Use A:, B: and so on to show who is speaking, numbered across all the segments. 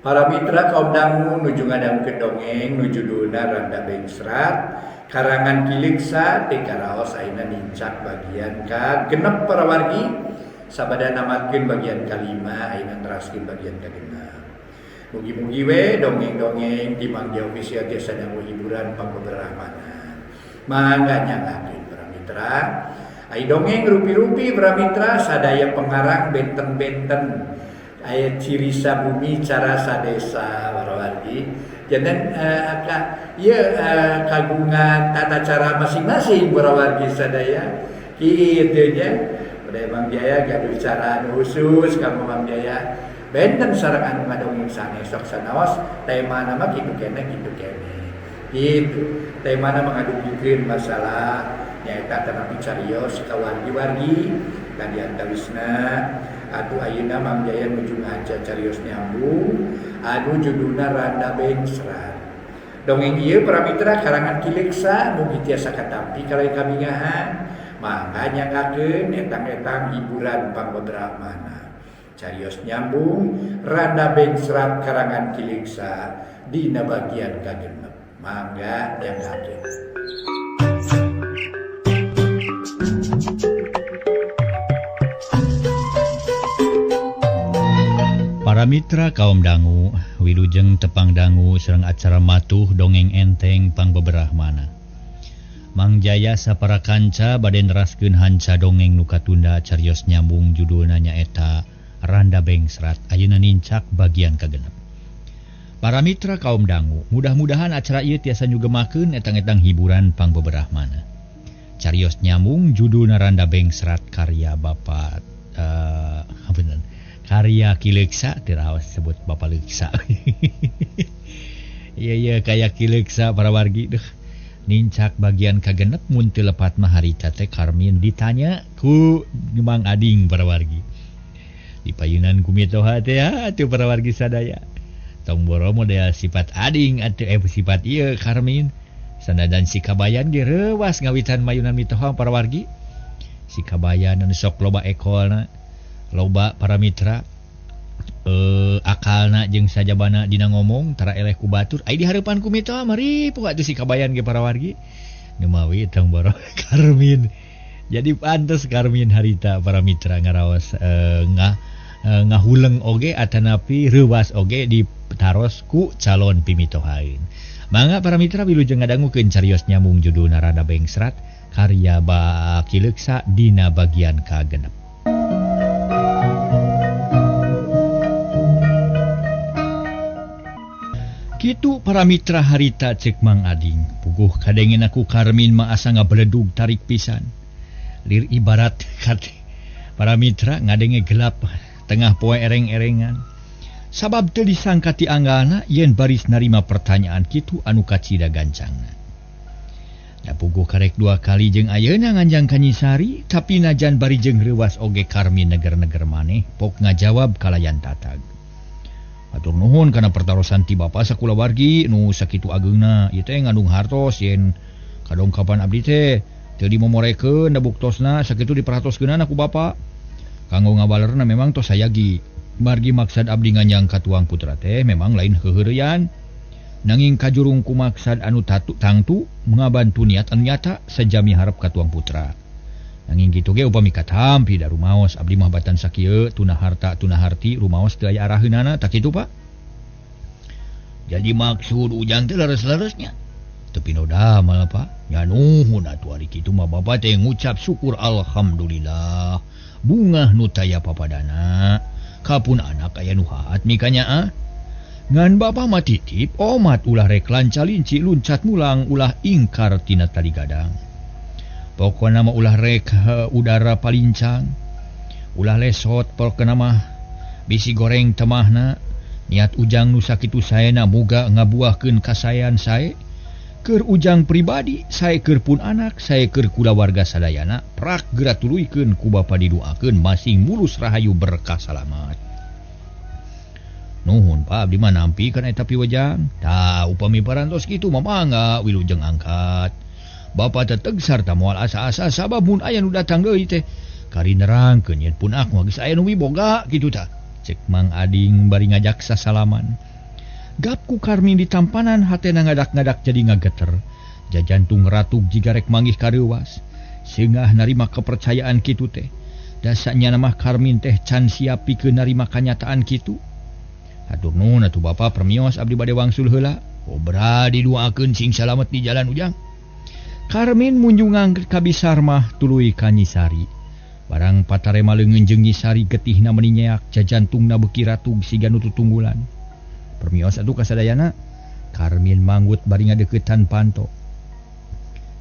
A: Para mitra kaum dangu nuju ngadangukeun dongeng nu judulna Randa Bengsrat karangan Ki Leuksa ti karaos ayeuna nincak bagian ka genep para wargi sabada namatkeun bagian kalima ayeuna neraskeun bagian kagenep. Mugi-mugi we dongeng-dongeng ti Mang Jaya Official tiasa dangu hiburan pangbeberahmana. Mangga nyangakeun para mitra. Ai dongeng rupi-rupi para mitra sadaya pengarang benten-benten. Aya ciri sabumi cara sadesa warwargi janten ieu kagungan tata cara masing-masing warwargi sadaya kitu nya. Budaya Mang Jaya gaduh cara anu khusus kanggo Mang Jaya benten sareng anu ngadongeng sanes sok sanaos temana mah kitu keneh kitu keneh kitu temana mengadugikeun masalah nyaeta tanapi carios ka wargi-wargi ka diantawisna. Atuh ayeuna Mang Jaya nuju ngaca carios nyambung anu judulna Randa Bengsrat. Dongeng ieu para mitra karangan Ki Leuksa mugi tiasa katampi kalayan kabingahan mangga nyangakeun etang-etang hiburan pangbeberahmana. Carios nyambung Randa Bengsrat karangan Ki Leuksa dina bagian kagenep. Mangga nyangakeun.
B: Para mitra kaum dangu wilujeng tepang dangu sareng acara matuh dongeng enteng pangbeberahmana. Mang Jaya sapara kanca bade neraskeun hanca dongeng nu katunda carios nyambung judulna nyaeta Randa Bengsrat ayeuna nincak bagian kagenep. Para mitra kaum dangu mudah-mudahan acara ieu tiasa nyugemakeun etang-etang hiburan pangbeberahmana. Carios nyambung judulna Randa Bengsrat karya Bapak karya Ki Leuksa tiraos sebut Bapak Leuksa. Iya iya kaya Ki Leuksa para wargi deh. Nincak bagian kagenep mun teu lepat mah harita teh Karmin ditanya ku Mang Ading para wargi. Dipayunan ku mitoha teh atuh para wargi sadaya. Tong boro model sifat ading atuh sifat ieu Karmin. Sanajan si Kabayan ge reuwas ngawitan mayunan mitoha para wargi. Si Kabayan anu sok loba ekolna. Loba para mitra akalna jeung sajabana dina ngomong tara eleh ku batur ai di hareupan ku mitoha mari poho atuh si Kabayan ge para wargi nu mawi tong boro Karmin. Jadi pantes Karmin harita para mitra ngaraos ngahuleng oge atanapi reuwas oge ditaros ku calon pimitohaeun. Mangga para mitra wilujeng ngadangukeun carios nyambung judulna Randa Bengsrat karya Ki Leuksa dina bagian kagenep. Kitu para mitra harita cek Mang Ading. Puguh kadengin aku Karmin mah asa ngabeledug tarik pisan. Lir ibarat kate para mitra ngadenge gelap tengah poe ereng-erengan. Sabab teu disangka ti anggana yen baris narima pertanyaan kitu anu kacida gancangna. Da puguh karek dua kali jeung ayeuna nganjang ka Nyisari, tapi najan bari jeung reuwas oge Karmin neger-neger maneh pok ngajawab kalayan tatag. Atur nuhun kana pertarosan ti bapa sakulawargi nu sakitu ageungna ieu teh ngandung hartos yen kadongkapan abdi teh teu dimomorekeun da buktosna sakitu diperhatoskeunana ku bapa. Kanggo ngabalerna memang tos sayagi. Margi maksad abdi nganjang ka tuang putra teh memang lain heuheureyan. Nanging kajurung ku maksad anu tatu tangtu ngabantu niat anu nyata sajami harap ka tuang putra. Nanging kitu ge upami katampi da rumaos abdi mah batan sakieu tuna harta tuna harti rumaos teu aya araheunana tak kitu Pak. Jadi maksud ujang teh leres-leresnya. Teu pinoda malah Pak. Nya nuhun atuh ari kitu mah bapa teh ngucap syukur alhamdulillah. Bungah nu taya papadana. Kapun anak aya nu haat mikanya ah. Ngan bapa mah titip omat ulah rek lancalinci luncat mulang ulah ingkar tina tali gadang. Pokona mah ulah rek udara palincang ulah lesot pokona mah bisi goreng temahna niat ujang nu sakitu saena muga ngabuahkeun kasaean sae keur ujang pribadi sae keur pun anak sae keur kulawarga sadayana prak geura tuluykeun ku bapa diduakeun masing mulus rahayu berkah salamat. Nuhun Pak abdi mah nampi kana eta piwejang. Tah upami parantos kitu mah mangga wilujeng angkat. Bapa teteg sarta moal asa-asa sabab mun aya nu datang deui teh kari nerangkeun yen pun aku geus aya nu miboga kitu tah. Cek Mang Ading bari ngajak sasalaman. Gap ku Karmin ditampanan hatena ngadak-ngadak jadi ngageter. Jajantung ratug jiga rek manggih kareuwas. Sengah narima kepercayaan kitu teh. Dasanya mah Karmin teh can siap pikeun narima kanyataan kitu. Hatur nuhun atuh bapa permios abdi bade wangsul heula. Obra diduakeun sing salamet di jalan ujang. Karmin munjungang ka Bisarmah tuluy ka Nyisari. Barang patarema leungeun jeung Nyisari getihna meuni nyeak jajantungna beuki ratug siga nu tutunggulan. Permios atuh kasadayana. Karmin manggut bari ngadeuketan panto.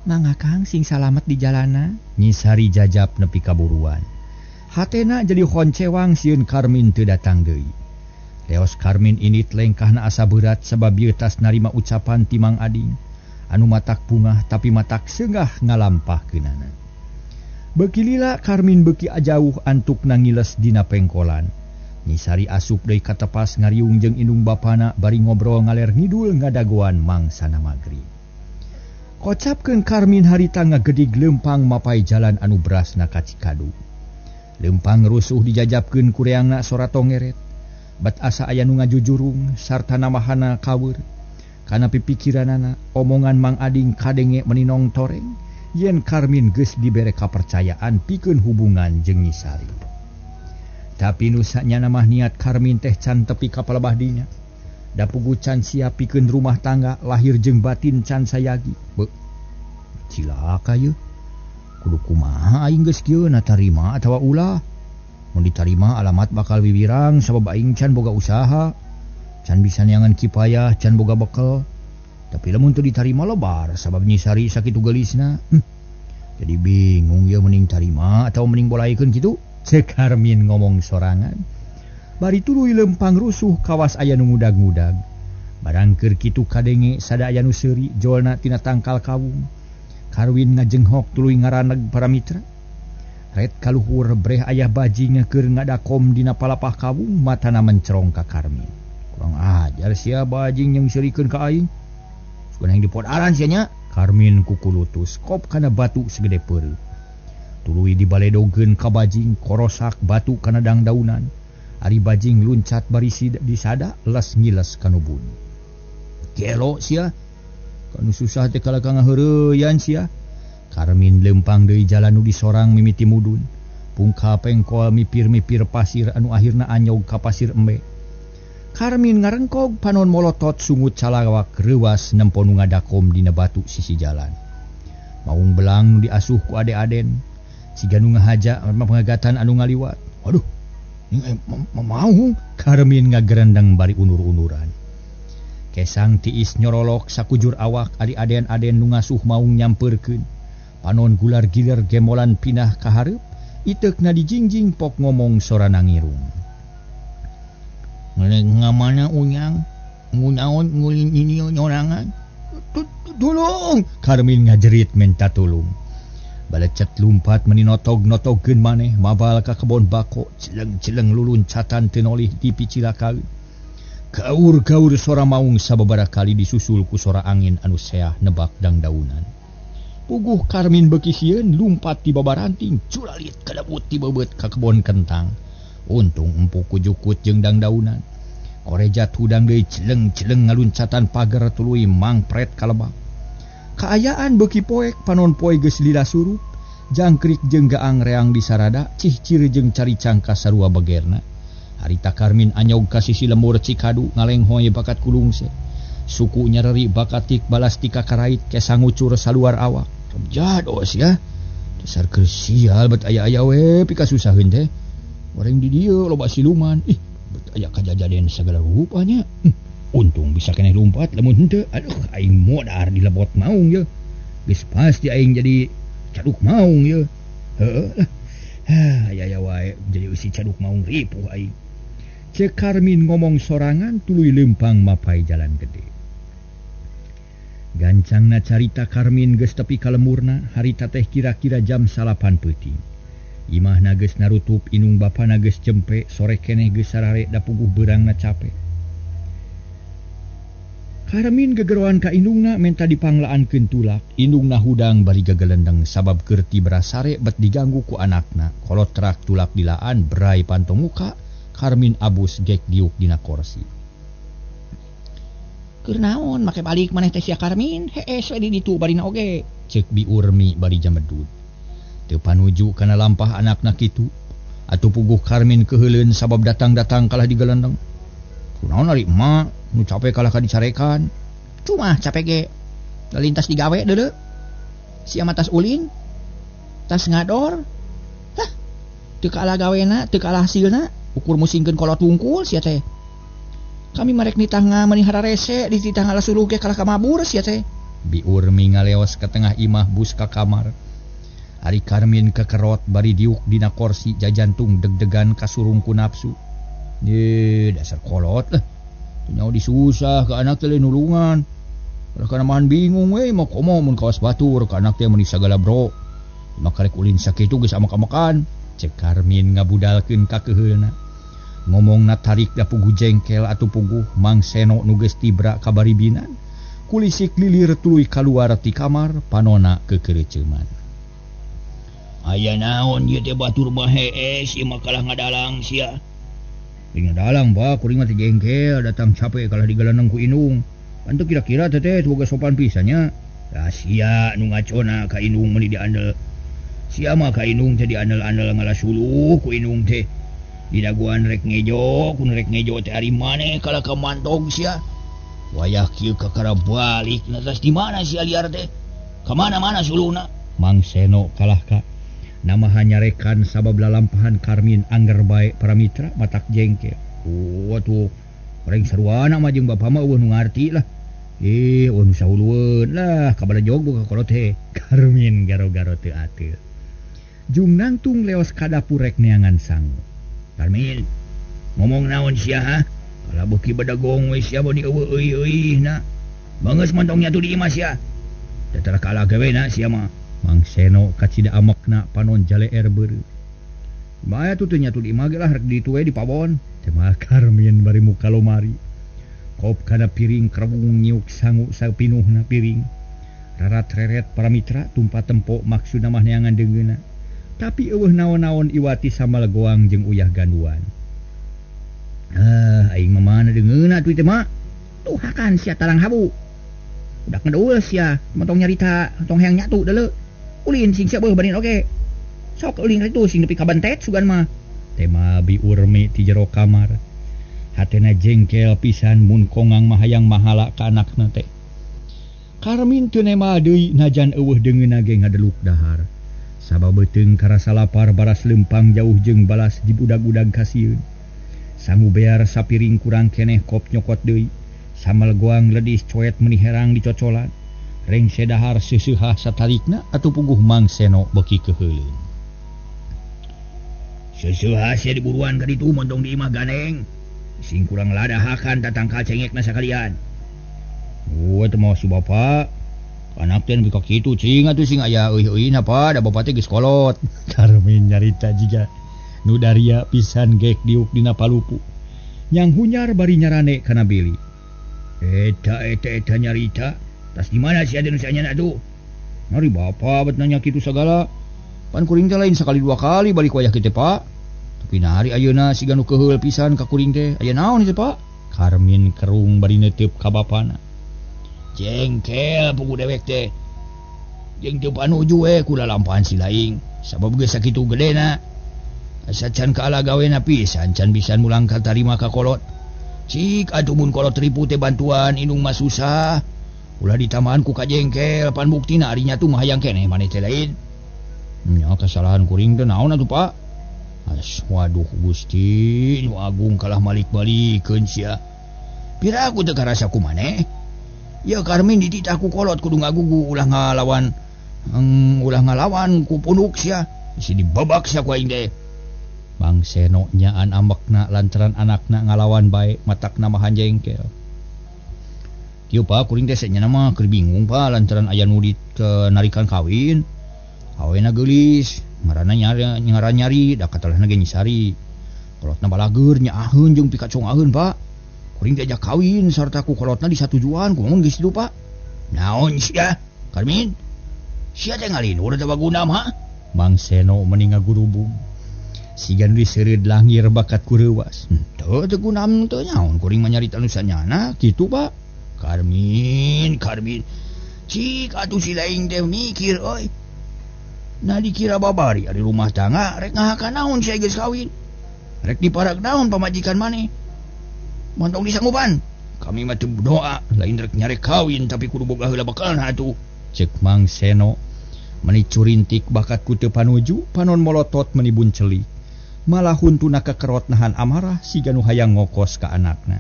B: Mangga Kang sing salamet di jalana. Nyisari jajap nepi ka buruan. Hatena jadi honcewang sieun Karmin teu datang deui. Leos Karmin init lengkahna asa berat sabab ieu tas narima ucapan ti Mang Ading. Anu matak bungah tapi matak seungah ngalampahkeunana. Beuki lila Karmin beuki jauh antukna ngiles dina pengkolan. Nyisari asup deui ka tepas ngariung jeung indung bapana bari ngobrol ngaler ngidul ngadagoan mangsana magrib. Kocapkeun Karmin harita ngagedig leumpang mapai jalan anu berasna ka Cikadu. Leumpang rusuh dijajapkeun ku reangna sora tongeret. Bat asa aya nu ngajujurung sarta namahana kaweur. Kana pipikiranana omongan Mang Ading kadenge meninong toreng yen Karmin geus dibere kapercayaan pikeun hubungan jeung Nyisari. Tapi nu sanyana mah niat Karmin teh can tepi ka palebah dinya. Da pugu can siap pikeun rumah tangga lahir jeung batin can sayagi. Beuh, cilaka yeuh. Kudu kumaha aing geus kieu na tarima atawa ulah. Mun ditarima alamat bakal wiwirang sabab aing can boga usaha. Can bisa neangan kipayah, can boga bekel. Tapi lamun teu ditarima lebar sabab Nyisari sakitu geulisna. Jadi bingung yeuh mending tarima atawa mending bolaikeun kitu. Ceuk Karmin ngomong sorangan. Bari tuluy lempang rusuh kawas aya nu ngudag-ngudag. Barang keur kitu kadenge sada aya nu seuri jolna tina tangkal kawung. Karwin ngajenghok tuluy ngaraneg para mitra. Ret kaluhur breh ayah bajing keur ngadakom dina palapah kawung matana mencerong ka Karmin. Kurang ajar sia bajing yang seurikeun ka aing. Sugan hayang dipodaran sia nya. Karmin kukulutus kop kana batu segede peureuh. Tuluy dibaledogeun ka bajing korosak batu kana dangdaunan. Ari bajing luncat bari disada les ngiles kanu buni. Gelo sia. Kanu susah teh kalah ka ngaheureyan sia. Karmin lempang deui jalan nu disorang mimiti mudun. Pungka pengkol mipir-mipir pasir anu akhirna anyog ka pasir embe. Karmin ngarengkog panon molotot sungut calawak reuwas nempo nu ngadakom dina batu sisi jalan. Maung belang nu diasuh ku ade-aden. Siga nu ngahaja pangagatan anu ngaliwat. Waduh, mau Karmin ngagerendeng bari unur-unuran. Kesang tiis nyorolok sakujur awak ari aden-aden nu ngasuh maung nyampeurkeun. Panon gular-gilir gemolan pindah ka hareup, iteukna dijingjing pok ngomong sorana ngirung. Ngamana unyang, ngunaon ngulin ini nyorangan. Tulung! Karmin ngajerit menta tulung. Balecet lumpat meninotog-notogkeun maneh mabal ka kebon bako, celeng-celeng luluncatan teu nolih dipicilakaeun. Gaur-gaur sora maung sababaraha kali disusul ku sora angin anu seah nebak dangdaunan. Puguh Karmin beuki sieun lumpat ti babaranting, culalit kadebut ti beubeut ka kebon kentang. Untung empuk ku jukut jeung dangdaunan. Korejat hudang deui celeng-celeng ngaluncatan pager tuluy mangpret ka lebak. Kaayaan beuki poek panon poe geus lila surup, jangkrik jeung gaang reang disarada, cihcir jeung caricang ka sarua begerna. Harita Karmin anyog ka sisi lembur Cikadu ngalenghoy bakat kulungse. Suku nyereri bakatik balas tika karait kesang ngucur saluar awak. Jados ya. Dasar keur sial bet aya-aya we pikasusaheun teh. Wareng di dieu loba siluman. Ih, bet aya kajajaden sagala rupanya. Untung bisa keneh lumpat lamun henteu. Aduh, aing modar dilebot maung ye. Geus pasti aing jadi caduk maung ye. Heuh lah. Aya-aya wae jadi eusi caduk maung ripuh aing. Ceuk Karmin ngomong sorangan tuluy leumpang mapai jalan gede. Gancangna carita Karmin geus tepi ka lemurna harita teh kira-kira jam 9 peuting. Imahna geus narutup inung bapana geus cempe sore keneh geus sarare da puguh beurangna cape. Karmin gegeroan ka indungna menta dipanglaankeun tulak. Indungna hudang bari gagelendeng sabab keur tibra sare bet diganggu ku anakna. Kolotrak tulak dilaan berai panto muka. Karmin abus gek diuk dina korsi.
C: Keur naon make balik maneh teh sia Karmin hees we di ditu barina oge.
B: Ceuk Bi Urmi bari jamedud. Teu panuju kana lampah anakna kitu. Atuh puguh Karmin keuheuleun sabab datang-datang kalah digalendeng. Kunaon ari emak nu capek kalah ka dicarekan.
C: Cuma capek ge lintas digawe deuleu. Sia mah tas ulin, tas ngador. Tah, teu kalah gawena, teu kalah hasilna, ukur musingkeun kolot wungkul sia teh. Kami marek nitah meuni hararese di titah ngalasuluh ge kalah ka mabur sia teh.
B: Bi Urmi ngaleos ka tengah imah bus ka kamar. Ari Karmin kekerot bari diuk dina korsi jajantung deg-degan kasurung ku nafsu. Ye dasar kolot lah. Teu nyaho disusah ka anak teh nulungan. Ulah kana mahan bingung we mah komo mun kawas batur ka anak teh meuni sagala bro. Mah karek ulin sakitu geus amak-amakan. Cek Karmin ngabudalkeun ka keuheulna. Ngomongna tarik da puguh jengkel atuh puguh Mang Seno nu geus tibra ka baribinan. Kulisik lilir tuluy kaluar ti kamar panona kekeureuceuman.
C: Aya naon ieu teh batur mah hees ieu mah kalah ngadalang sia.
B: Ngadalang ba kuring mah teh jengkel datang capek kalah digaleneng ku indung. Pan teu kira-kira teh teh boga sopan pisan nya.
C: Da sia nu ngacona ka indung meuni diandel. Sia mah ka indung teh diandel-andel ngalasuluh ku indung teh. Didaguan rek ngejo, kun rek ngejo teh ari maneh kalah ka mantog sia. Wayah kieu kakara balik na tas di mana sia liar teh? Ka mana-mana suluhna?
B: Mang Seno kalah ka namaha nyarekan sabab lalampahan Karmin angger bae para mitra matak jengkel. Oh atuh reng saruana mah jeung bapa mah eueuh nu ngarti lah. Eueuh nu sahulueun lah kabala jog boga kolot teh. Karmin garo-garo teu ateul. Jung nangtung leos ka dapur rek neangan sangu.
C: Karmin, ngomong naon sia ha? Kalah beuki bedagong we sia bani eueuh euy-euy na. Bangeus montong nyatu di imah sia. Teh tara kalah gawe na sia mah.
B: Mang Seno kacida amekna panon jaleer beureum. Bae atuh teu nyatu di imah ge lah rek ditu we di pabon. Tema Karmin bari muka lomari. Kop kana piring kerebung nyiuk sangu sapinuhna piring. Rarat reret para mitra tumpa tempo maksudna mah neangan deungeunna. Tapi eueuh naon-naon iwati samal goang jeung uyah ganduan. Ah, aing mah mana deungeunna atuh teh mah.
C: Tuh hakan sia talang habu. Udah ngedeul sia, montong nyarita, tong hayang nyatu deuleu. Ulin sing sia beuh barin oge. Sok ulin kitu sing nepi ka bentet sugan mah.
B: Tema Bi Urmi ti jero kamar. Hatena jengkel pisan mun kongang mah hayang mahala ka anakna teh. Karmin teu nema deui najan eueuh deungeunna ge ngadeluk dahar. Sabab beuteung karasa lapar baras lempang jauh jeung balas dibudag-udag kasieun. Sangu bear sapiring kurang keneh kop nyokot deui. Samal goang ledis coet meuni herang dicocolan. Rengse dahar seuseuhah satarikna atuh puguh Mang Seno beuki keuheuleun.
C: Seuseuhah sia diburuan ka ditu montong di imah ganeng. Sing kurang ladahakan tatangkal cengekna sakalian.
B: Oh, teu mawa si bapa. Anak teh nepi ka kitu cing atuh sing aya euy-euyna pa da bapa teh geus kolot. Karmin nyarita jiga nu daria pisan gek diuk dina palupu. Nyang hunyar bari nyarane kana bili.
C: Eta eta eta nyarita. Tas di mana sia nu sanyana atuh?
B: Mari bapa bet nanya kitu sagala. Pan kuring teh lain sakali dua kali balik wayah kitu Pak. Tapi nari ayeuna siga nu keuheul pisan ka kuring teh. Aya naon ieu Pak? Karmin kerung bari neuteup ka bapana.
C: Jengkel pugu dewek teh. Jeung teu panuju we ku lalampahan si laing. Sabab geus sakitu gedena. Asa can kaala gawena pisan can bisa mulang katarima ka kolot. Cik atuh mun kolot ripu teh bantuan indung mah susah. Ulah ditamaan ku kajengkel pan buktina ari nyatu mah hayang keneh maneh teh lain.
B: Nya kesalahan kuring teh naon atuh Pak? As waduh Gusti nu agung kalah malik-balikeun sia.
C: Pira aku teu karasa ku maneh? Ya Karmin dititah ku kolot kudu ngagugu ulah ngalawan ulah ngalawan ku punduk sia. Bisi dibabak sia ku aing teh.
B: Mang Seno nyaan ambekna lantaran anakna ngalawan bae matakna mah jengkel. Kieu Pak kuring teh nya mah keur bingung Pak lantaran aya nu dinarikan kawin. Awena geulis, ngaranna nyari ngaran nyari da katalahna ge nyisari. Kolotna balageur nyaaheun jeung pikacong aheun Pak. Kuring diajak kawin sarta ku kolotna disatujuan kumaha geus kitu Pak.
C: Naon sia Karmin? Sia teh ngalinur teh baguna mah.
B: Mang Seno meni ngagurubung. Siga nu diseureud langir bakat ku reuwas.
C: Teu teu gunam teu nyaon kuring mah nyarita nu sanyana
B: kitu Pak.
C: Karmin, Karmin. Cik atuh si laing teh mikir euy. Nah dikira babari ari rumah tangga rek ngahakan naon sia geus kawin. Rek diparak naon pamajikan maneh. Montong disanggupan. Kami mah teu doa lain rek nyarek kawin tapi kudu boga heula bakalna atuh.
B: Cek Mang Seno meni curintik bakat ku teu panuju panon molotot meni buncelik. Malah huntuna kekerot nahan amarah siga nu hayang ngokos ka anakna.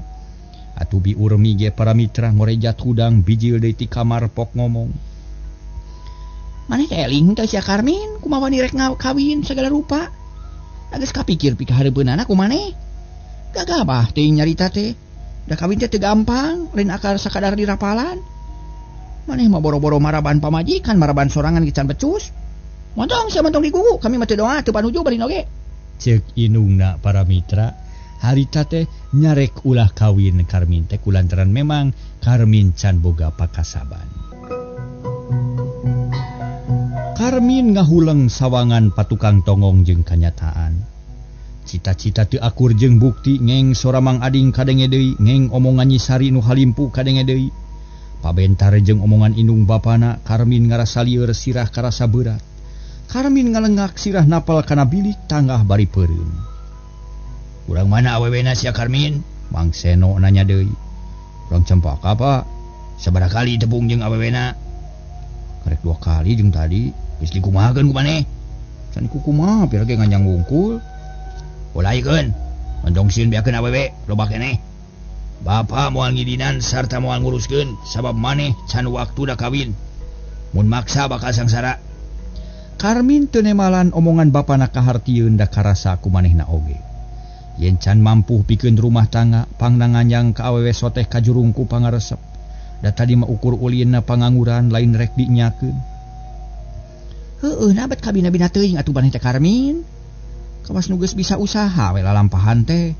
B: Atuh Bi Urmi ge para mitra ngorejat hudang bijil deui ti kamar pok ngomong.
C: Maneh teh eling teh sia Karmin kumaha wani rek kawin sagala rupa. Geus kapikir pikahareupeunana ku maneh. Gagabah teuing nyarita teh. Da kawin teh teu gampang, lain akal sakadar dirapalan. Maneh mah boro-boro maraban pamajikan, maraban sorangan ge can becus. Montong sia montong digugu, kami mah teu doa teu panuju bari oge.
B: Ceuk indungna para mitra, harita teh nyarek ulah kawin Karmin teh kulantaran memang Karmin can boga pakasaban. Karmin ngahuleng sawangan patukang tongong jeung kanyataan. Cita-cita teu akur jeung bukti ngeng sora Mang Ading kadenge deui, ngeng omongan Nyi Sari nu halimpu kadenge deui. Pabentar jeung omongan indung bapana, Karmin ngarasa lieur sirah karasa berat. Karmin ngalengak sirah napal kana bilik tanggah bari peureum.
C: Urang mana awewena sia Karmin?
B: Mang Seno nanya deui.
C: Urang Cempaka, Pak. Sabaraha kali tepung jeung awewena? Karek 2 kali jeung tadi. Geus dikumahakeun ku maneh?
B: Can kukumaha pira ge nganjang wungkul.
C: Ulaikeun. Montong sieun beakeun awewe loba keneh. Bapa moal ngidinan sarta moal nguruskeun sabab maneh can waktu da kawin. Mun maksa bakal sangsara.
B: Karmin teu nemalan omongan bapana kahartieun da karasa ku manehna oge. Yen can mampu pikeun rumah tangga pangna nganjang ka awewe soteh kajurung ku pangaresep. Da tadi mah ukur ulinna pangangguran lain rek dinyakeun.
C: Heueuh na bet kabina-bina teuing atuh maneh teh Karmin. Kawas nu geus bisa usaha we lalampahan teh.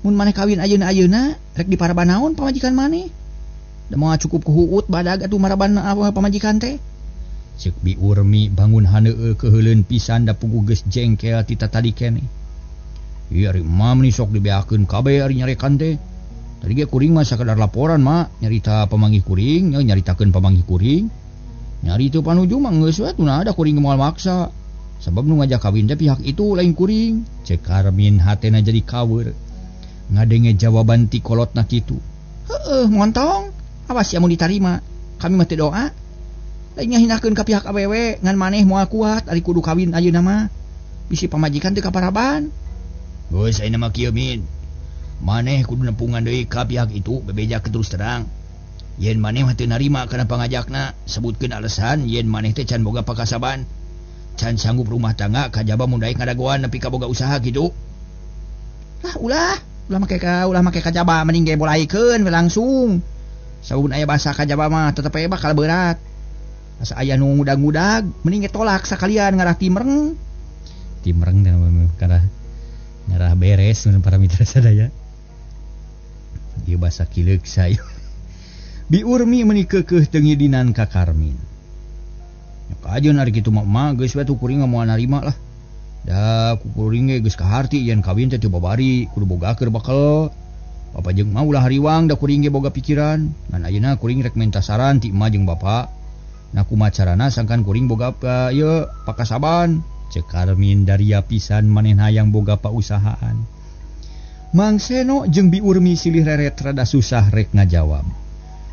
C: Mun maneh kawin ayeuna-ayeuna rek diparaban naon pamajikan maneh? Da moal cukup ku huut badag atuh maraban pamajikan teh.
B: Ceuk Bi Urmi bangun haneueuh keuheuleun pisan da puguh geus jengkel ti tatadi keneh.
C: Ieu ari emak meni sok dibeakeun kabeh ari nyarekan teh. Tadi ge kuring mah sakadar laporan mak, nyarita pamanggih kuring, nyaritakeun pamanggih kuring. Nyari teu panuju mah geus we tuna ada kuring moal maksa. Sabab nu ngajak kawin teh pihak itu lain kuring.
B: Ceuk Karmin hatena jadi kaweur. Ngadenge jawaban ti kolotna kitu.
C: Heueuh montong, awas sia mun ditarima. Kami mah teu doa. Lain ngahinakeun ka pihak awewe ngan maneh moal kuat ari kudu kawin ayeuna mah. Bisi pamajikan teu kaparaban. Geus ayeuna mah kieu Min. Maneh kudu nepungan deui ka pihak itu bebeja terus terang. Yen maneh mah teu narima kana pangajakna, sebutkeun alasan yen maneh teh can boga pakasaban. Can sanggup rumah tangga kajaba mun daek ngadagoan nepi ka boga usaha kitu. Lah ulah, ulah make kajaba mending ge bolaikeun we langsung. Saun aya basa kajaba mah tetep we bakal berat. Asa aya nu ngudag-ngudag mending ge tolak sakalian ngarah timreng.
B: Timreng dan ngarah ngarah beres mun para mitra sadaya. Ieu basa kileuk sayo. Bi Urmi meuni keukeuh teu ngidinan ka Karmin.
C: Kajeun ari kitu mah emak geus we atuh kuring moal narima lah. Da ku kuring ge geus kaharti yen kawin teh teu babari kudu boga keur bakel. Bapa jeung emak ulah hariwang da kuring ge boga pikiran. Ngan ayeuna kuring rek minta saran ti emak jeung bapa. Nah kumaha carana sangkan kuring boga ieu pakasaban.
B: Ceuk Karmin daria pisan manehna hayang boga pausahaan. Mang Seno jeung Bi Urmi silih reret rada susah rek ngajawab.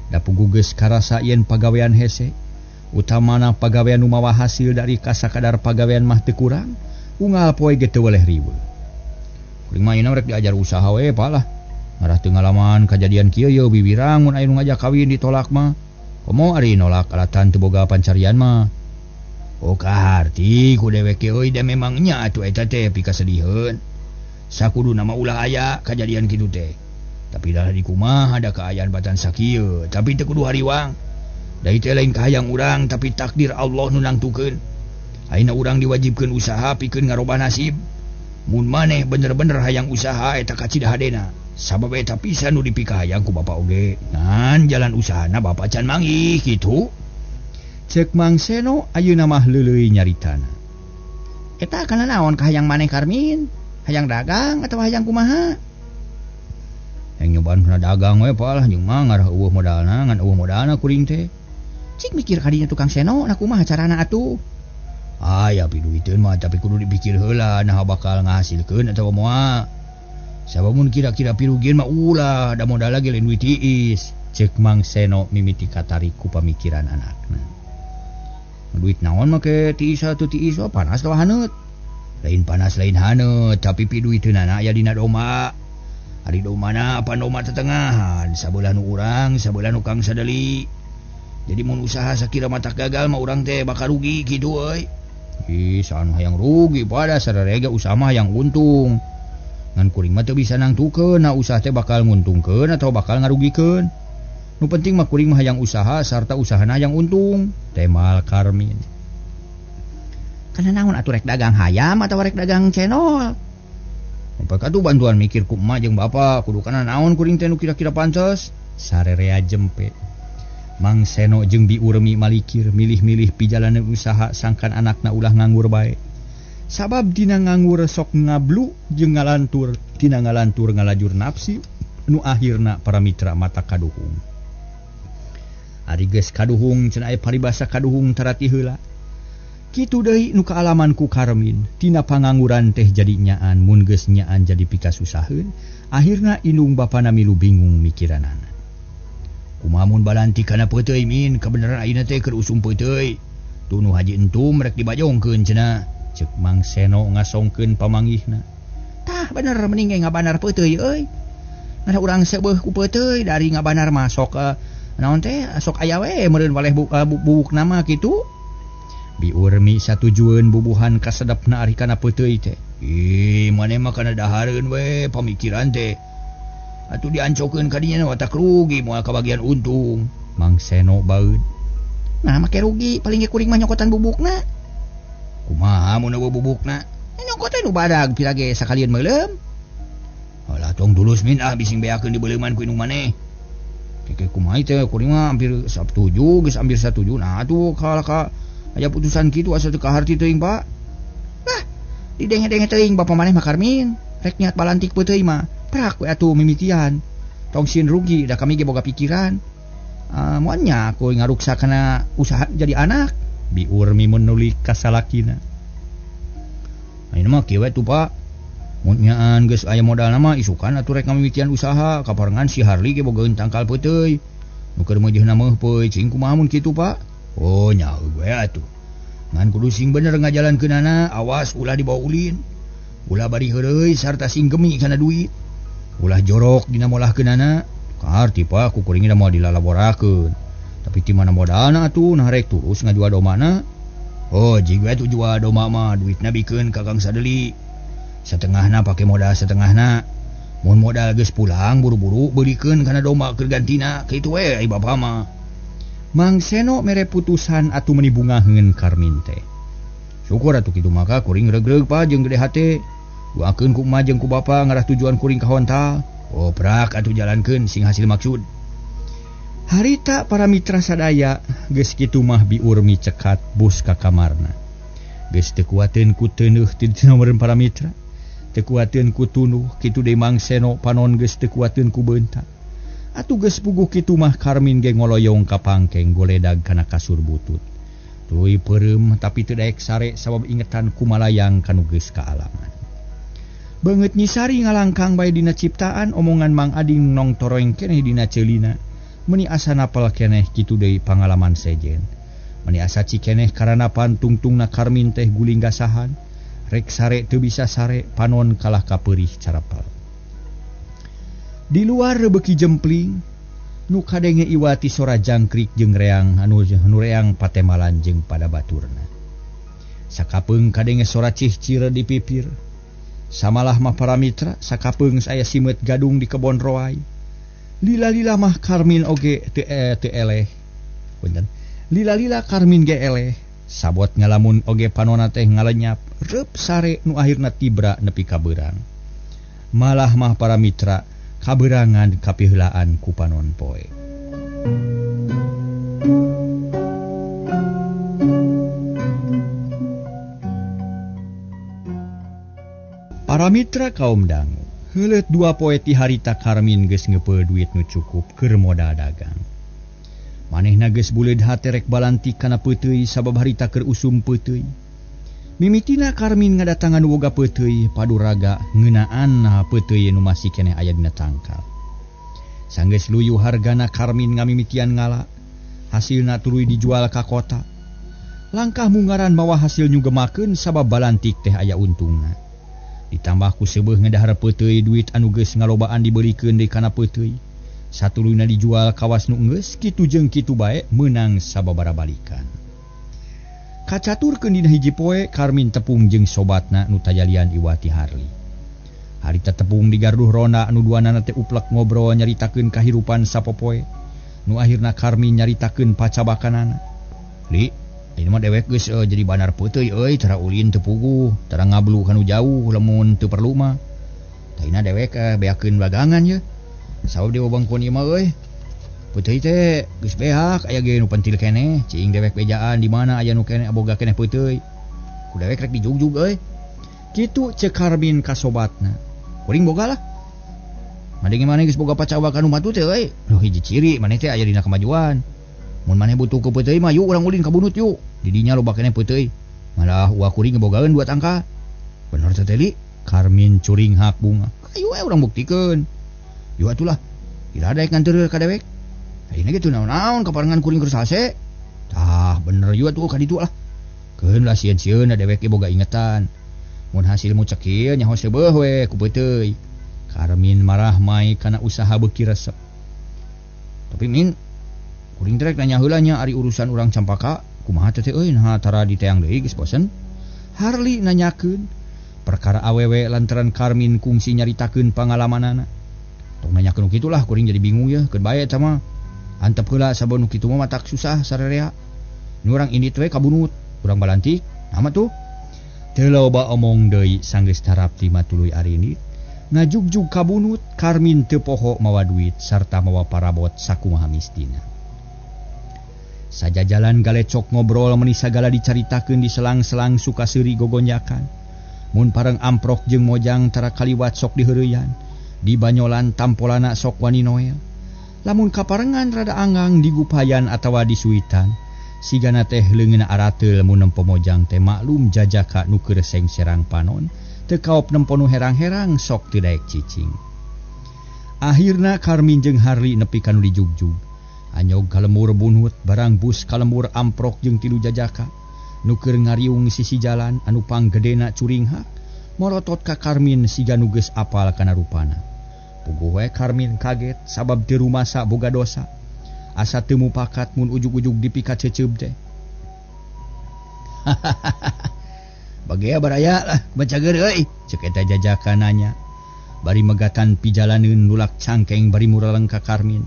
B: Da puguh geus karasa yen pagawean hese. Utamana pagawean nu mawa hasil dari kasakadar pagawean mah teu kurang, unggal poe ge teu weleh riweuh.
C: Kuring mah ayeuna rek diajar usaha we Pak lah. Ngarah teu ngalaman kajadian kieu ye wiwirang mun aya nu ngajak kawin ditolak mah. Komo ari nolak alatan teu boga pancarian mah. Oh kaharti ku dewek ge euy da memang nya atuh eta teh pikasediheun. Sakuduna mah ulah aya kajadian kitu teh. Tapi dah di kumaha ada kaayaan batan sakieu, tapi teu kudu hariwang. Da teh lain kahayang urang tapi takdir Allah nu nangtukeun. Ayeuna urang diwajibkeun usaha pikeun ngarobah nasib. Mun maneh bener-bener hayang usaha eta kacida hadena. Sabab eta pisan nu dipikahayang ku bapa oge. Ngan jalan usahana bapa can manggih kitu.
B: Ceuk Mang Seno ayeuna mah leuleuy nyaritana.
C: Eta kana naon kahayang maneh Karmin? Hayang dagang atau hayang kumaha? Yang nyobaan kana dagang we Pak lah jeung mah ngarah eueuh modalna ngan eueuh modalna kuring teh. Cik mikir kadinya tukang Seno na kumaha carana atuh. Aya piduiteun mah tapi kudu dipikir heula nah bakal ngahasilkeun atawa moal. Sabab mun kira-kira pirugian mah ulah da modal lagi lain duit tiis.
B: Cek Mang Seno mimiti katarik ku pamikiran anakna.
C: Duit naon make tiis atuh tiis oh, panas atawa haneut. Lain panas lain haneut tapi piduiteunana aya dina domba. Ari domana apa doma tetengahan sabelah nu urang sabelah nu Kang Sadeli. Jadi mun usaha sakira mata gagal mah urang teh bakal rugi kitu euy. Ih saha nu hayang rugi pada sararega usaha mah hayang untung. Ngan kuring mah teu bisa nangtukeun na usaha teh bakal nguntungkeun atau bakal ngarugikeun. Nu penting mah kuring mah hayang usaha sarta usahana hayang untung.
B: Temal Karmin.
C: Kana naon atuh rek dagang hayam atawa rek dagang cenol? Apakah tuh bantuan mikir ku emak jeung bapak kudu kana naon kuring teh nu kira-kira pantes.
B: Sarerea jempe. Mang Seno jeung Bi Urmi malikir milih-milih pijalanan usaha sangkan anakna ulah nganggur bae. Sabab dina nganggur sok ngablu jeung ngalantur, dina ngalantur ngalajur nafsi nu akhirna para mitra mata kaduhung. Ari geus kaduhung cenah aya paribasa kaduhung tarati heula. Kitu deui nu kaalaman ku Karmin, tina pangangguran teh jadi nyaan mun geus nyaan jadi pikasusaheun, akhirna indung bapana milu bingung mikiranana.
C: Kumaha mun balantik kana peuteuy min, kabeneran ayeuna teh keur usum peuteuy. Tuh nu haji entum rek dibajongkeun cenah.
B: Cek Mang Seno ngasongkeun pamanggihna.
C: Tah bener mending ge ngabanar peuteuy euy. Ngan urang seubeuh ku peuteuy dari ngabanar mah sok naon teh sok aya we meureun waleh bubukna mah kitu.
B: Bi Urmi satujueun bubuhan kasedepna ari kana peuteuy teh.
C: Ih, maneh mah kana dahareun we pamikiran teh. Atuh diancokeun ka dinya watak rugi moal kabagian untung.
B: Mang Seno baeud.
C: Nah make rugi paling ge kuring mah nyokotan bubukna. Kumaha mun eueuh bubukna? Nyokotan nu badag pira ge sakalian meuleum. Alah tong tulus min ah bising beakeun dibeuleman ku indung maneh. Keke kumaha teh kuring mah hampir 7 geus hampir 7. Nah atuh kalaka aya putusan kitu asa teu kaharti teuing Pak. Lah didenge-denge teuing bapa maneh mah Karmin. Rek niat balantik peuteuy mah. Prak we atuh mimitian. Tong sieun rugi da kami ge boga pikiran. Moal nya aku ngaruksa kana usaha jadi anak.
B: Bi Urmi menulik ka salakina.
C: Ayeuna mah kieu we tuh Pak. Mun nyaan geus aya modalna mah isukan atuh rek ngamimitian usaha kaparengan si Harley ge bogaeun tangkal peuteuy. Nu keur meujeuhna mah peuy cing kumaha mun kitu Pak? Oh nya we atuh. Ngan kudu sing bener ngajalankeunana, awas ulah dibawa ulin. Ulah bari heureuy sarta sing gemi kana duit. Ulah jorok dina molahkeunana. Kaharti Pak ku kuring moal dilalaborakeun. Tapi ti mana modalna atuh nah rek terus ngajual domana. Oh jig we atuh jual doma mah duitna bikeun ka Kang Sadeli. Satengahna pake modal setengahna. Mun modal geus pulang buru-buru beulikeun kana domba keur gantina. Kitu we ai bapa mah.
B: Mang Seno mere putusan atuh meuni bungaheun Karmin teh.
C: Syukur atuh kitu maka kuring regreg Pak jeung gede hate. Doakeun ku emak jeung ku bapa ngarah tujuan kuring ka hontal. Oh prak atuh jalankeun sing hasil maksud.
B: Harita para mitra sadaya geus kitu mah Bi Urmi cekat bus ka kamarna. Geus teu kuateun ku teuneuh ti meureun para mitra. Teu kuateun ku tunuh kitu deui Mang Seno panon geus teu kuateun ku beunta. Atuh geus puguh kitu mah Karmin ge ngoloyong ka pangkeng goledag kana kasur butut. Tuluy peureum tapi teu daek sare sabab ingetan kumalayang kanu geus kaalaman. Beungeut Nyisari ngalangkang bae dina ciptaan omongan Mang Ading nong toroeng keneh dina ceulina. Meuni asa napel keneh kitu deui pangalaman sejen. Meuni asa cikeneh karana pantungtungna Karmin teh guling gasahan. Rek sare teu bisa sare panon kalah kapeurih carapel. Di luar beuki jempling nu kadenge iwati sora jangkrik jeung reang anu reang patemalan jeung pada baturna. Sakapeung kadenge sora cihcir di pipir. Samalah mah para mitra sakapeung saya simeut gadung di kebon roai. Lila-lila mah Karmin oge teu eleh. Punten. Lila-lila Karmin ge eleh. Sabot ngalamun oge panona teh ngalenyap reup sare nu akhirna tibra nepi ka beurang. Malah mah para mitra kaberangan kapiheulaan ku panon poe. Para mitra kaum dangu, Heuleut dua poe ti harita Karmin geus ngeupeul duit nu cukup keur modal dagang. Manehna geus buleud hate rek balantik kana peuteuy sabab harita keur usum peuteuy. Mimitina Karmin ngadatangan woga peuteuy paduraga ngeunaan peuteuy nu masih keneh aya dina tangkal. Sanggeus luyu hargana Karmin ngamimitian ngala, hasilna tuluy dijual ka kota. Langkah mungaran mawa hasil nyugemakeun sabab balantik teh aya untungna. Ditambah ku seubeuh ngedahar peuteuy duit anu geus ngalobaan dibeulikeun deui kana peuteuy. Satuluyna dijual kawas nu geus kitu jeung kitu bae meunang sababaraha balikan. Kacaturkeun dina hiji poe Karmin tepung jeung sobatna nu tajalian Iwati Harli. Harita tepung di garduh ronda anu duanana teh uplek ngobrol nyaritakeun kahirupan sapopoe. Nu akhirna Karmin nyaritakeun pacabakanana. Li, ini mah dewek geus jadi bandar peuteuy euy, tara ulin teu puguh, tara ngablu kanu jauh lamun teu perlu mah. Taina dewek beakeun dagangan ye. Sabab di wewengkon ieu mah euy. Peuteuy teh geus beak aya ge nu pentil keneh, cing dewek bejaan di mana aya nu keneh boga keneh peuteuy. Ku dewek rek dijugjug euy. Kitu ceuk Karmin ka sobatna. Kuring boga lah. Madenge maneh geus boga pacawakan nu batu teh euy. Duh hiji ciri maneh teh aya dina kemajuan. Mun maneh butuh ku peuteuy mah yuk urang ulin ka bunut yuk. Di dinya loba keneh peuteuy. Malah uwa kuring ngebogaeun dua tangka. Bener teh Li? Karmin curinghak bunga. Ayo we urang buktikeun. Yuk atulah. Ira daek nganteur ka dewek. Ayeuna ge teu naon-naon kaparengan kuring keur sase. Tah bener yuk atuh ka ditu lah. Keun lah sieun-sieun da dewek ge boga ingetan. Mun hasilmu cekil nyaho seubeuh we ku peuteuy. Karmin marah mai kana usaha beuki resep. Tapi min kuring trek nanya heula nya ari urusan urang Campaka kumaha teh euy nah tara diteang deui geus bosen. Harli nanyakeun perkara awewe lantaran Karmin kungsi nyaritakeun pangalamanana. Tong nanyakeun kitu lah kuring jadi bingung ye keun bae eta mah. Antep heula sabab nu kitu mah matak susah sarerea. Nu urang indit we ka bunut, urang balantik, nama tuh. Teu loba omong deui sanggeus tarapti mah tuluy arindit. Ngajugjug ka bunut, Karmin teu poho mawa duit sarta mawa parabot sakumaha mistina. Sajajalan galecok ngobrol meuni sagala dicaritakeun di selang-selang suka seuri gogonjakan. Mun pareng amprok jeung mojang tara kaliwat sok diheureyan, di banyolan tampolana sok wani noel. Lamun kaparengan rada anggang digupayan atawa disuitan, sigana teh leungeunna arateul mun nempo mojang teh maklum jajaka nu keur sengserang panon, teu kaop nempo nu herang-herang sok teu daek cicing. Akhirna Karmin jeung Harli nepi ka nu dijugjug. Anyog kalemur bunut barang bus kalemur amprok jeung tilu jajaka nu keur ngariung sisi jalan anu panggedena curinghak morotot ka Karmin siga nu geus apal kana rupana. Puguh we Karmin kaget sabab teu rumasa boga dosa. Asa teu mupakat mun ujug-ujug dipikat ceceub teh. Bagea baraya lah bacager euy ceuk eta jajaka nanya. Bari megatan pijalaneun nulak cangkeng bari muraleng ka Karmin.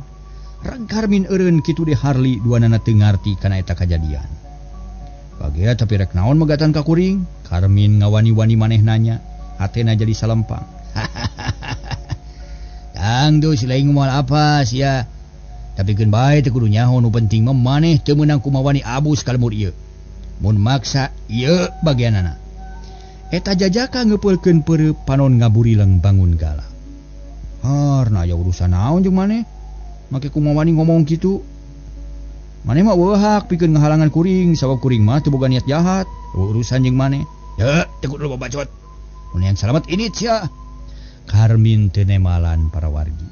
B: Rang Karmin eureun kitu de Harli duanana teu ngarti kana eta kajadian. Bagea tapi rek naon megatan ka kuring? Karmin ngawani-wani maneh nanya, hatena jadi salempang. Tang deui si lain moal apa sia. Tapi keun bae teu kudu nyaho nu penting mah maneh teu meunang kumawani abus ka lemur ieu. Mun maksa ieu bagianana. Eta jajaka ngeupeulkeun peureup panon ngaburileng bangun galak. Harna aya urusan naon jeung maneh? Make kumawani ngomong kitu. Maneh mah eueuh hak pikeun ngahalangan kuring sabab kuring mah teu boga niat jahat. Urusan jeung maneh. Heuh, teu kudu loba bacot. Mun yang salamet ini sia. Karmin teu nemalan para wargi.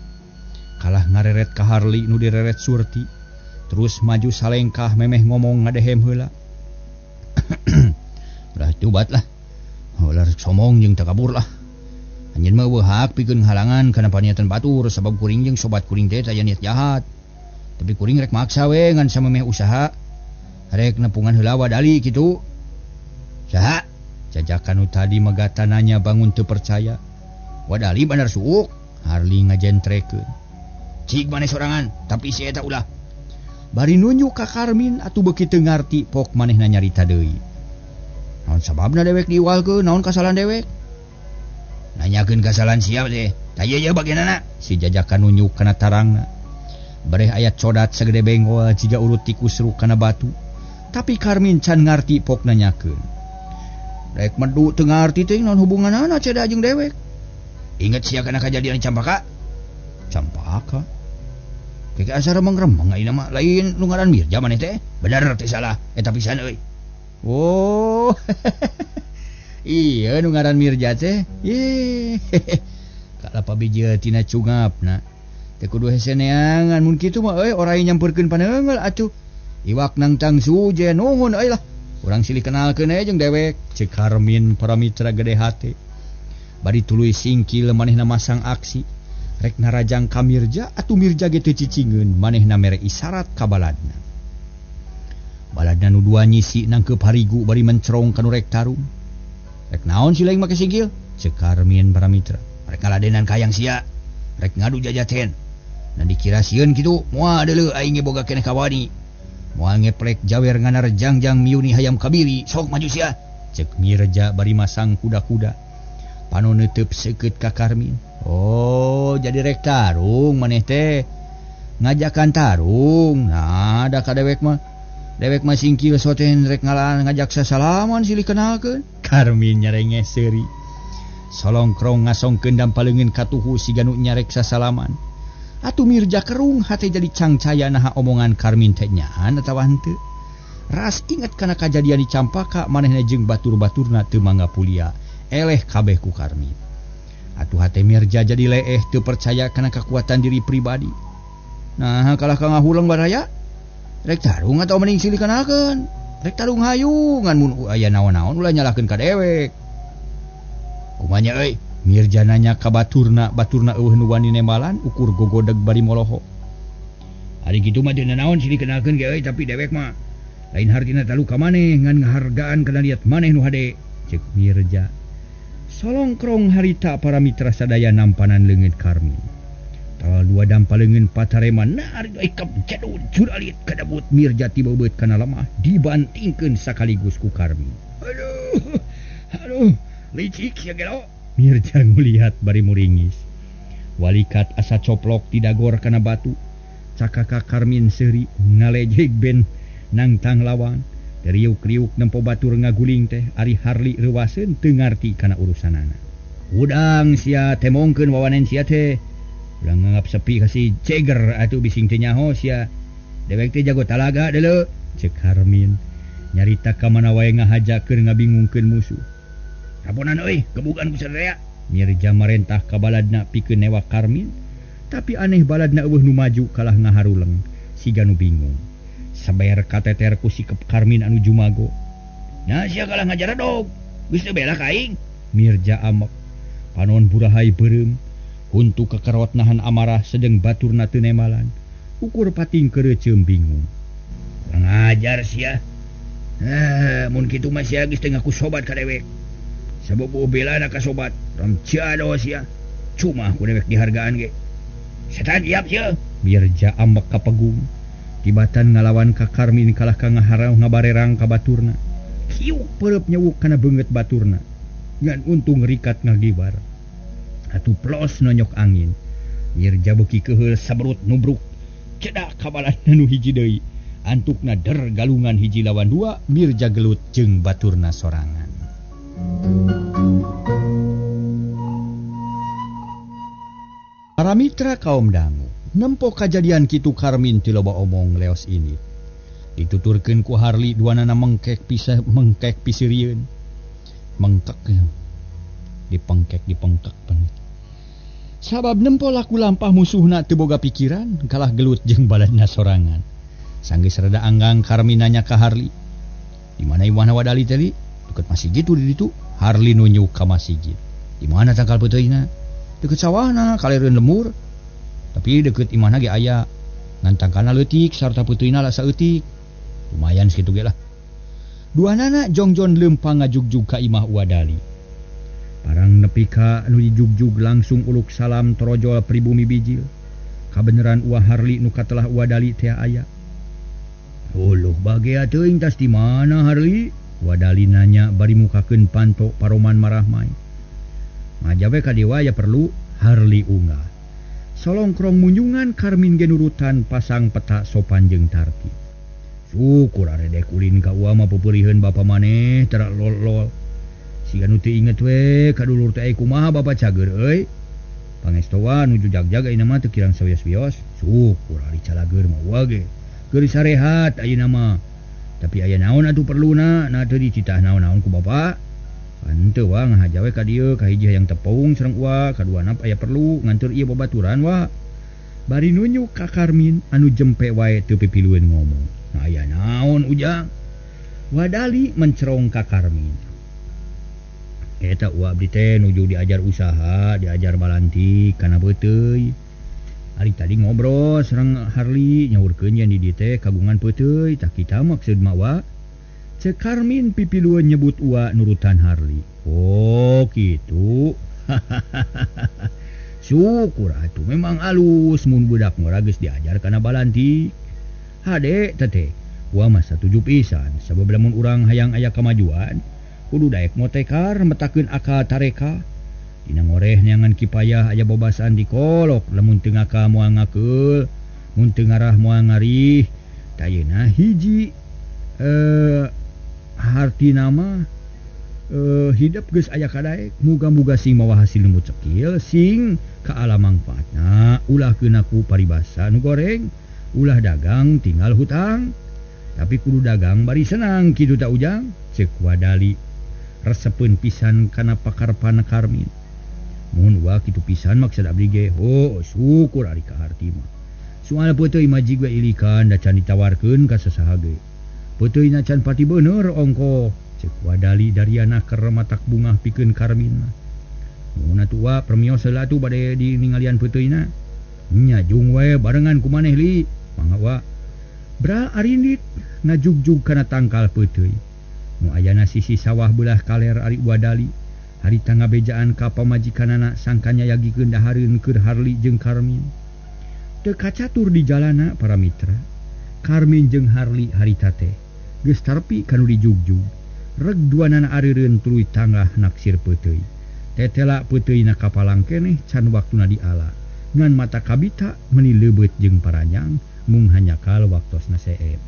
B: Kalah ngareret ka Harli nu direret Surti. Terus maju salengkah memeh ngomong ngadehem heula. Ulah tubat lah. Ulah somong jeung takabur lah. Anjeun mah eueuh hak pikeun ngahalangan kana paniatan batur sabab kuring jeung sobat kuring teh aya niat jahat. Tapi kuring rek maksa we ngan samemeh usaha. Rek nepungan heula wadali kitu. Saha? Jajakan nu tadi megatan nanya bangun teu percaya. Wadali bandar suuk. Harli ngajentrekeun. Cik maneh sorangan, tapi si eta ulah. Bari nunjuk ka Karmin atuh beuki teu ngarti pok manehna nyarita deui. Naon sababna dewek diiwalkeun, naon kasalahan dewek? Nanyakeun kasalahan sia teh. Tah ieu ye bagianana. Si jajakan nunjuk kana tarangna. Bareh aya codat sagede benggol jiga urut tikus ruk kana batu. Tapi Karmin can ngarti pok nanyakeun. Rek medu teu ngarti teh naon hubunganana ceda jeung dewek.
C: Ingat sia kana kajadian Campaka? Campaka. Keke asa remeng-remeng ayeuna mah lain nu ngaran Mirja maneh teh. Bener teh salah eta pisan euy. Oh. Iya nu ngaran Mirja teh. Ih. Kalapa biji tina cungapna. Teu kudu hese neangan mun kitu mah euy oray nyampeurkeun paneunggeul atuh. Iwak nangtang suje nuhun euy lah. Urang silih kenalkeun we jeung dewek. Ceuk Karmin para mitra gede hate. Bari tuluy singkil manehna masang aksi. Rek narajang ka Mirja atuh Mirja ge teu cicingeun manehna mere isarat ka baladna. Baladna nu dua nyisi nangkeup harigu bari mencerong ka nu rek tarung. Rek naon si laing make singkil? Ceuk Karmin para mitra. Rek ngaladenan ka hayang sia. Rek ngadu jajaten. Nah dikira sieun kitu moal deuleu aing ge boga keneh kawani. Moal ngeplek jawer nganar jangjang miuni hayam kabiri sok maju sia. Ceuk Mirja bari masang kuda-kuda. Panon neuteub seukeut ka Karmin. Oh, jadi rek tarung maneh teh. Ngajakan tarung. Nah, da ka dewek mah. Dewek mah singkil soten rek ngalaan ngajak sasalaman silih kenalkeun. Karmin nyarenge seuri. Solongkrong ngasongkeun dampaleungeun katuhu siga nu nyarek sasalaman. Atuh Mirja kerung hate jadi cangcaya naha omongan Karmin teh nyaan atawa henteu. Ras inget kana kajadian di Campaka manehna jeung batur-baturna teu mangga pulia. Eleh kabeh ku Karmin. Atuh hate Mirja jadi leeh teu percaya kana kekuatan diri pribadi. Nah, kalah ka ngahuleng baraya. Rek tarung atau mending silih kenalkeun. Rek tarung hayu ngan mun aya naon-naon ulah nyalahkeun ka dewek. Kumanya euy? Mirja nanya ka baturna, baturna eueuh nu wani nembalan ukur gogodeg bari moloho. Ari kitu mah teu naon silih kenalkeun ge euy, tapi dewek mah lain hartina talu ka maneh ngan ngahargaan kana liat maneh nu hade. Ceuk Mirja. Solongkrong harita para mitra sadaya nampanan leungeun Karmin. Tal dua dampa leungeun patareman narik ikap jadun juralit kadabut Mirja tiba beut kana lemah dibantingkeun sakaligus ku Karmin. Aduh, aduh, licik ya gelo. Mirja ngulihat bari muringis. Walikat asa coplok tidagor kana batu. Cakaka Karmin seuri ngalejeg ben nangtang lawan. Riuk-riuk nempo batur ngaguling teh ari Harli reuwaseun teu ngarti kana urusanana. Udang sia temongkeun wawanen sia teh. Ulah nganggap sepi ka si Ceger atuh bising teu nyaho sia. Dewek teh jago talaga deuleu. Ceuk Karmin nyarita ka mana wae ngahajakeun ngabingungkeun musuh. Raponan euy, gebugan ku sadaya. Mirja marentah ka baladna pikeun newak Karmin, tapi aneh baladna eueuh nu maju kalah ngaharuleng siga nu bingung. Sabayar kateter ku sikep Karmin anu jumago. Nah sia kalah ngajaradog, geus teu bela ka aing. Mirja amek, panon burahai beureum, huntu kekerot nahan amarah sedeng baturna teu nemalan. Ukur pating keureuceum bingung. Kurang ajar sia. Mun kitu mah sia geus teu ngaku sobat ka dewek. Sabab belana ka sobat, ramciado sia. Cuma ku dewek dihargaan ge. Setan iap sia. Mirja ambek ka pegung. Tibatan ngalawan ka Karmin kalah ka ngaharau ngabarerang ka baturna. Kiuk perep nyewuk kana beungeut baturna. Ngan untung rikat ngagibar. Atuh plos nonyok angin. Mirja beuki keuheul saberut nubruk. Cedak ka baladna nu hiji deui. Antukna der galungan hiji lawan dua, Mirja gelut jeung baturna sorangan. Para mitra kaum dangu, nempo kajadian kitu Karmin ti loba omong leos ini. Dituturkeun ku Harli duanana mengkek pisah mengkek pisirieun. Mengkek dipengkek dipengkek pan. Sabab nempo laku lampah musuhna teu boga pikiran kalah gelut jeung baladna sorangan. Sanggeus rada anggang Karmin nanya ka Harli. Di mana imahna Wadali teh? Deket masjid di ditu. Harli nunjuk ka masjid. Di mana tangkal peuteuyna? Deket sawahna kalereun lemur. Tapi deket imahna ge aya. Ngan tangkalna leutik sarta peuteuyna la saeutik. Lumayan sakitu ge lah. Duanana jongjon leumpang ngajugjug ka imah Wadali. Parang nepi ka nu dijugjug langsung uluk salam torojol pribumi bijil. Kabeneran Uwa Harli nu katelah Wadali teh aya. Uluh bagea teuing tas di mana Harli? Wadali nanya bari mukakeun panto paroman marahmai. Majawe ka dewa ya perlu Harli unggah. Solongkrong munjungan Karmin ge nurutan pasang peta sopan jeung tartib. Syukur arede kulin ka uwa mah peupeuriheun bapa maneh terak lol-lol. Siga nu teu inget we ka dulur teh kumaha bapa cager euy. Pangestowa nuju jagjag ayeuna mah teu kirang sawios-wios. Syukur ari calageur mah wa ge. Keur sarehat ayeuna mah. Tapi aya naon atuh perluna, na teu dicitah naon-naon ku bapa. Henteu wa ngahaja we ka dieu kahiji hayang tepung sareng uwa, kaduana aya perlu nganteur ieu babaturan wa. Bari nunjuk ka Karmin anu jempe wae teu pipilueun ngomong. Nah, aya naon Ujang? Wadali mencerong ka Karmin. Eta uwa abdi teh nuju diajar usaha, diajar balantik kana peuteuy. Ari tadi ngobrol sareng Harli nyaurkeun yen di dieu teh kagungan peuteuy, tah kita maksud mah wa. Ceuk Karmin pipilueun nyebut uwa nurutan Harli. Oh, kitu. Syukur atuh memang alus mun budak ngora geus diajar kana balantik. Hade teteh, uwa mah satuju pisan sabab lamun urang hayang aya kamajuan kudu daek motekar metakeun akal tareka. Dina ngoreh neangan kipayah aya babasaan dikolok lamun teu ngakal moal ngakeul, mun teu ngarah moal ngarih. Tayeuna hiji hartina mah hidup geus aya kadaek, muga-muga sing mawa hasil nu cekil sing kaala mangfaatna, ulah keuna ku paribasa nu goreng, ulah dagang tinggal hutang. Tapi kudu dagang bari senang kitu ta Ujang? Ceuk Wadali resepeun pisan kana pakarpan Karmin. Mun wa kitu pisan maksud abdi ge, oh syukur ari kaharti mah. Soal peuteuy majig we ilikan da can ditawarkeun ka sasaha ge. Peuteuyna can pati bener ongkoh. Ceuk Wadali dariana keur matak bungah pikeun Karmin mah. Mun atuh wa permios heula atuh bade diningalian peuteuyna. Nya jung we barengan ku maneh li. Mangga wa. Bra arindit ngajugjug kana tangkal peuteuy. Nu ayana sisi sawah beulah kaler ari Wadali. Harita ngabejaan ka pamajikanana sangkanya yagikeun dahareun keur Harli jeung Karmin. Teu kacatur di jalana para mitra. Karmin jeung Harli harita teh geus tarpi kanu dijugjug. Reg duanana areureun tuluy tanggah naksir peuteuy. Tetela peuteuyna kapalang keneh can waktuna diala. Ngan mata kabita meuni leubeut jeung paranyang mung hanyakal waktosna seep.